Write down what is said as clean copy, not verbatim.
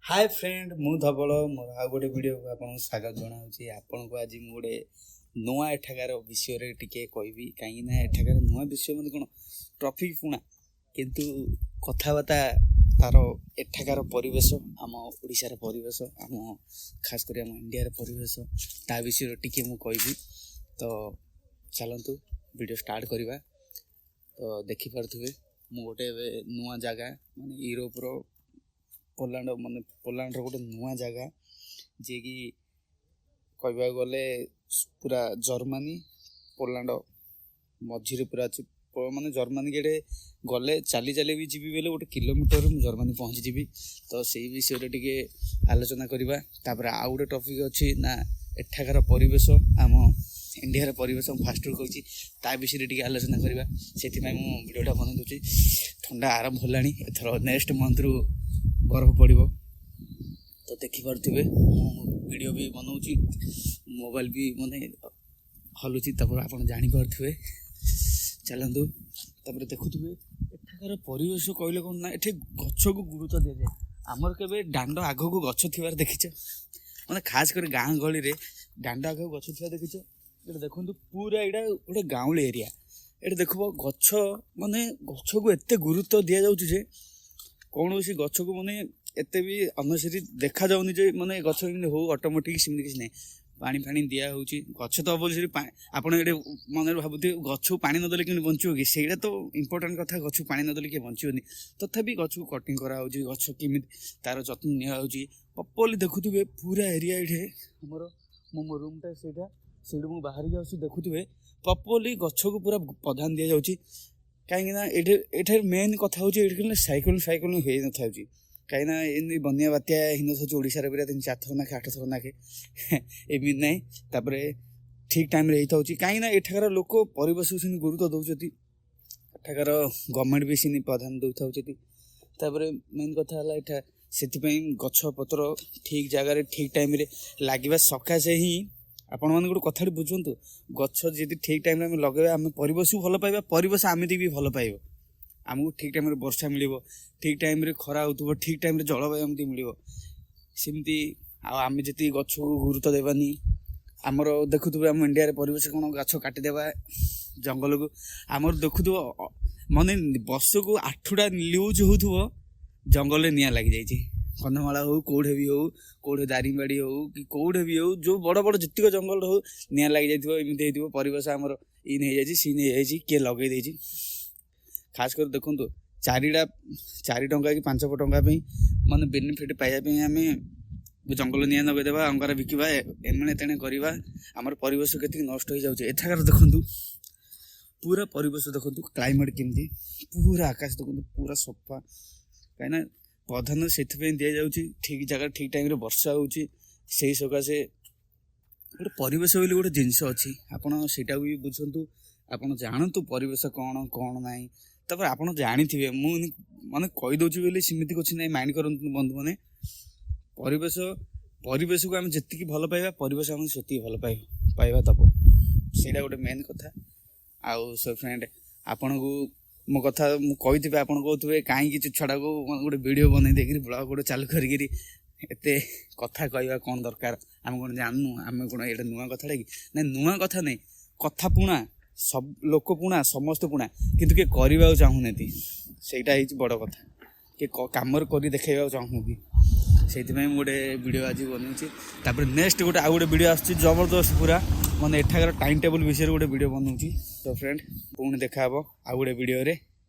ହାଏ friend, ମୁଁ ଧବଳ। ମୋର ଆଉ ଗୋଟେ ଭିଡ଼ିଓକୁ ଆପଣଙ୍କୁ ସ୍ୱାଗତ ଜଣାଉଛି। ଆପଣଙ୍କୁ ଆଜି ମୁଁ ଗୋଟେ ନୂଆ ଏଠାକାର ବିଷୟରେ ଟିକେ କହିବି। କାହିଁକିନା ଏଠାକାର ନୂଆ ବିଷୟ ମାନେ କ'ଣ, ଟପିକ୍ ପୁଣା, କିନ୍ତୁ କଥାବାର୍ତ୍ତା ତାର ଏଠାକାର ପରିବେଶ, ଆମ ଓଡ଼ିଶାର ପରିବେଶ, ଆମ ଖାସ କରି ଆମ ଇଣ୍ଡିଆର ପରିବେଶ, ତା ବିଷୟରେ ଟିକେ ମୁଁ କହିବି। ତ ଚାଲନ୍ତୁ, ଭିଡ଼ିଓ ଷ୍ଟାର୍ଟ କରିବା। ତ ଦେଖିପାରୁଥିବେ, ମୁଁ ଗୋଟେ ଏବେ ନୂଆ ଜାଗା, ମାନେ ୟୁରୋପର ପୋଲାଣ୍ଡ, ମାନେ ପୋଲାଣ୍ଡର ଗୋଟେ ନୂଆ ଜାଗା, ଯିଏକି କହିବାକୁ ଗଲେ ପୁରା ଜର୍ମାନୀ ପୋଲାଣ୍ଡ ମଝିରେ ପୁରା ଅଛି। ମାନେ ଜର୍ମାନୀ ଗେଟେ ଗଲେ, ଚାଲି ଚାଲି ବି ଯିବି ବୋଲେ ଗୋଟେ କିଲୋମିଟରରେ ମୁଁ ଜର୍ମାନୀ ପହଞ୍ଚିଯିବି। ତ ସେଇ ବିଷୟରେ ଟିକେ ଆଲୋଚନା କରିବା। ତାପରେ ଆଉ ଗୋଟେ ଟପିକ୍ ଅଛି ନା, ଏଠାକାର ପରିବେଶ, ଆମ ଇଣ୍ଡିଆର ପରିବେଶ, ମୁଁ ଫାଷ୍ଟରୁ କହିଛି, ତା ବିଷୟରେ ଟିକେ ଆଲୋଚନା କରିବା। ସେଥିପାଇଁ ମୁଁ ଭିଡ଼ିଓଟା ବନେଇ ଦେଉଛି। ଥଣ୍ଡା ଆରମ୍ଭ ହେଲାଣି, ଏଥର ନେକ୍ସଟ ମନ୍ଥରୁ ବରଫ ପଡ଼ିବ। ତ ଦେଖିପାରୁଥିବେ, ମୁଁ ଭିଡ଼ିଓ ବି ବନାଉଛି, ମୋବାଇଲ ବି ମାନେ ହଲୁଛି, ତାପରେ ଆପଣ ଜାଣିପାରୁଥିବେ। ଚାଲନ୍ତୁ। ତାପରେ ଦେଖୁଥିବେ, ଏଠାକାର ପରିବେଶ କହିଲେ କ'ଣ ନା, ଏଠି ଗଛକୁ ଗୁରୁତ୍ୱ ଦିଆଯାଏ। ଆମର କେବେ ଦାଣ୍ଡ ଆଗକୁ ଗଛ ଥିବାର ଦେଖିଛ? ମାନେ ଖାସ କରି ଗାଁ ଗହଳିରେ ଦାଣ୍ଡ ଆଗକୁ ଗଛ ଥିବା ଦେଖିଛ? ଏଠି ଦେଖନ୍ତୁ, ପୁରା ଏଇଟା ଗୋଟେ ଗାଉଁଳି ଏରିଆ। ଏଠି ଦେଖିବ ଗଛ, ମାନେ ଗଛକୁ ଏତେ ଗୁରୁତ୍ୱ ଦିଆଯାଉଛି ଯେ କୌଣସି ଗଛକୁ ମାନେ ଏତେ ବି ଅନସରି ଦେଖାଯାଉନି ଯେ ମାନେ ଗଛ ଏମିତି ହଉ ଅଟୋମେଟିକ୍, ସେମିତି କିଛି ନାହିଁ। ପାଣି ଫାଣି ଦିଆହେଉଛି ଗଛ ତ ଅବଶ୍ୟ। ଆପଣ ଏଠି ମନରେ ଭାବୁଥିବେ, ଗଛକୁ ପାଣି ନଦେଲେ କେମିତି ବଞ୍ଚିବ କି? ସେଇଟା ତ ଇମ୍ପୋର୍ଟାଣ୍ଟ କଥା। ଗଛକୁ ପାଣି ନଦେଲେ କିଏ ବଞ୍ଚିବନି। ତଥାପି ଗଛକୁ କଟିଂ କରାହେଉଛି, ଗଛ କେମିତି ତାର ଯତ୍ନ ନିଆହେଉଛି ପ୍ରପରଲି। ଦେଖୁଥିବେ ପୁରା ଏରିଆ ଏଠି ଆମର, ମୁଁ ମୋ ରୁମ୍ଟା ସେଇଟା, ସେଇଠୁ ମୁଁ ବାହାରିକି ଆସୁଛି। ଦେଖୁଥିବେ, ପ୍ରପରଲି ଗଛକୁ ପୁରା ପ୍ରାଧାନ୍ୟ ଦିଆଯାଉଛି। କାହିଁକିନା ଏଠି ଏଠାରେ ମେନ୍ କଥା ହେଉଛି, ଏଠି ସାଇକ୍ଲୋନ୍ ଫାଇକ୍ଲୋନ୍ ହେଇନଥାଉଛି। କାହିଁକିନା ଏମିତି ବନ୍ୟା ବାତ୍ୟା ହେଇନଥାଉଛି ଓଡ଼ିଶାରେ ପୁରା ତିନି ଚାରିଥର ନାଖେ, ଆଠଥର ନାଖେ, ଏମିତି ନାହିଁ। ତାପରେ ଠିକ୍ ଟାଇମ୍ରେ ହେଇଥାଉଛି, କାହିଁକିନା ଏଠାକାର ଲୋକ ପରିବେଶକୁ ସେମିତି ଗୁରୁତ୍ୱ ଦେଉଛନ୍ତି। ଏଠାକାର ଗଭର୍ଣ୍ଣମେଣ୍ଟ ବି ସେମିତି ପ୍ରାଧାନ୍ୟ ଦେଉଥାଉଛନ୍ତି। ତାପରେ ମେନ୍ କଥା ହେଲା, ଏଠା ସେଥିପାଇଁ ଗଛ ପତ୍ର ଠିକ୍ ଜାଗାରେ ଠିକ୍ ଟାଇମ୍ରେ ଲାଗିବା ସକାଶେ ହିଁ। ଆପଣମାନେ ଗୋଟେ କଥାଟି ବୁଝନ୍ତୁ, ଗଛ ଯଦି ଠିକ୍ ଟାଇମ୍ରେ ଆମେ ଲଗାଇବା, ଆମେ ପରିବେଶକୁ ଭଲ ପାଇବା, ପରିବେଶ ଏମିତି ବି ଭଲ ପାଇବ। ଆମକୁ ଠିକ୍ ଟାଇମ୍ରେ ବର୍ଷା ମିଳିବ, ଠିକ୍ ଟାଇମ୍ରେ ଖରା ହେଉଥିବ, ଠିକ୍ ଟାଇମ୍ରେ ଜଳବାୟୁ ଏମିତି ମିଳିବ ସେମିତି। ଆଉ ଆମେ ଯେତିକି ଗଛକୁ ଗୁରୁତ୍ୱ ଦେବାନି, ଆମର ଦେଖୁଥିବେ ଆମ ଇଣ୍ଡିଆରେ ପରିବେଶ କ'ଣ, ଗଛ କାଟିଦେବା ଜଙ୍ଗଲକୁ। ଆମର ଦେଖୁଥିବ, ମାନେ ବର୍ଷକୁ ଆଠଟା ନ୍ୟୁଜ୍ ହେଉଥିବ ଜଙ୍ଗଲରେ ନିଆଁ ଲାଗିଯାଇଛି। କନ୍ଧମାଳ ହଉ, କେଉଁଠି ବି ହଉ, କେଉଁଠି ଦାରିଙ୍ଗବାଡ଼ି ହଉ କି କେଉଁଠି ବି ହଉ, ଯେଉଁ ବଡ଼ ବଡ଼ ଯେତିକ ଜଙ୍ଗଲ ହଉ, ନିଆଁ ଲାଗିଯାଇଥିବ, ଏମିତି ହେଇଥିବ। ପରିବେଶ ଆମର ଇନ୍ ହେଇଯାଇଛି, ସିନ୍ ହେଇଯାଇଛି, କିଏ ଲଗେଇ ଦେଇଛି। ଖାସ କରି ଦେଖନ୍ତୁ, 4 ଟଙ୍କା କି 5 ଟଙ୍କା ପାଇଁ, ମାନେ ବେନିଫିଟ୍ ପାଇବା ପାଇଁ ଆମେ ଜଙ୍ଗଲ ନିଆଁ ଲଗେଇଦେବା, ଅଙ୍ଗାର ବିକିବା, ଏମେଣେ ତେଣେ କରିବା। ଆମର ପରିବେଶ କେତିକି ନଷ୍ଟ ହେଇଯାଉଛି। ଏଠାକାର ଦେଖନ୍ତୁ, ପୁରା ପରିବେଶ ଦେଖନ୍ତୁ, କ୍ଲାଇମେଟ୍ କେମିତି, ପୁରା ଆକାଶ ଦେଖନ୍ତୁ, ପୁରା ସଫା। କାହିଁକିନା ପ୍ରାଧାନ୍ୟ ସେଥିପାଇଁ ଦିଆଯାଉଛି। ଠିକ୍ ଜାଗାରେ ଠିକ୍ ଟାଇମ୍ରେ ବର୍ଷା ହେଉଛି। ସେଇ ସକାଶେ ଗୋଟେ ପରିବେଶ ବୋଲି ଗୋଟେ ଜିନିଷ ଅଛି। ଆପଣ ସେଇଟାକୁ ବି ବୁଝନ୍ତୁ, ଆପଣ ଜାଣନ୍ତୁ ପରିବେଶ କ'ଣ, କ'ଣ ନାହିଁ। ତାପରେ ଆପଣ ଜାଣିଥିବେ, ମୁଁ ମାନେ କହିଦେଉଛି ବୋଲି ସେମିତି କିଛି ନାହିଁ, ମାଇଣ୍ଡ କରନ୍ତୁ ବନ୍ଧୁମାନେ। ପରିବେଶକୁ ଆମେ ଯେତିକି ଭଲ ପାଇବା, ପରିବେଶ ଆମକୁ ସେତିକି ଭଲ ପାଇବା ଦେବ। ସେଇଟା ଗୋଟେ ମେନ୍ କଥା। ଆଉ ସୋ ଫ୍ରେଣ୍ଡ, ଆପଣଙ୍କୁ ମୋ କଥା ମୁଁ କହିଥିବେ, ଆପଣ କହୁଥିବେ କାହିଁକି ଛୁଆଟାକୁ ଗୋଟେ ଭିଡ଼ିଓ ବନେଇ ଦେଇକିରି, ବ୍ଲଗ୍ ଗୋଟେ ଚାଲୁ କରିକିରି ଏତେ କଥା କହିବା କ'ଣ ଦରକାର? ଆମେ କ'ଣ ଜାଣିନୁ? ଆମେ କ'ଣ ଏଇଟା ନୂଆ କଥାଟା କି? ନାଇଁ, ନୂଆ କଥା ନାହିଁ। କଥା ପୁଣା, ସବୁ ଲୋକ ପୁଣା, ସମସ୍ତେ ପୁଣା, କିନ୍ତୁ କିଏ କରିବାକୁ ଚାହୁଁନାହାନ୍ତି। ସେଇଟା ହେଇଛି ବଡ଼ କଥା। କିଏ କାମରେ କରି ଦେଖେଇବାକୁ ଚାହୁଁନାହାନ୍ତି। ସେଇଥିପାଇଁ ମୁଁ ଗୋଟେ ଭିଡ଼ିଓ ଆଜି ବନଉଛି। ତାପରେ ନେକ୍ସଟ ଗୋଟେ ଆଉ ଗୋଟେ ଭିଡ଼ିଓ ଆସୁଛି ଜବରଦସ୍ତ ପୁରା, ମାନେ ଏଠାକାର ଟାଇମ୍ ଟେବୁଲ୍ ବିଷୟରେ ଗୋଟେ ଭିଡ଼ିଓ ବନଉଛି। ତ ଫ୍ରେଣ୍ଡ, ପୁଣି ଦେଖା ହେବ ଆଉ ଗୋଟେ ଭିଡ଼ିଓରେ।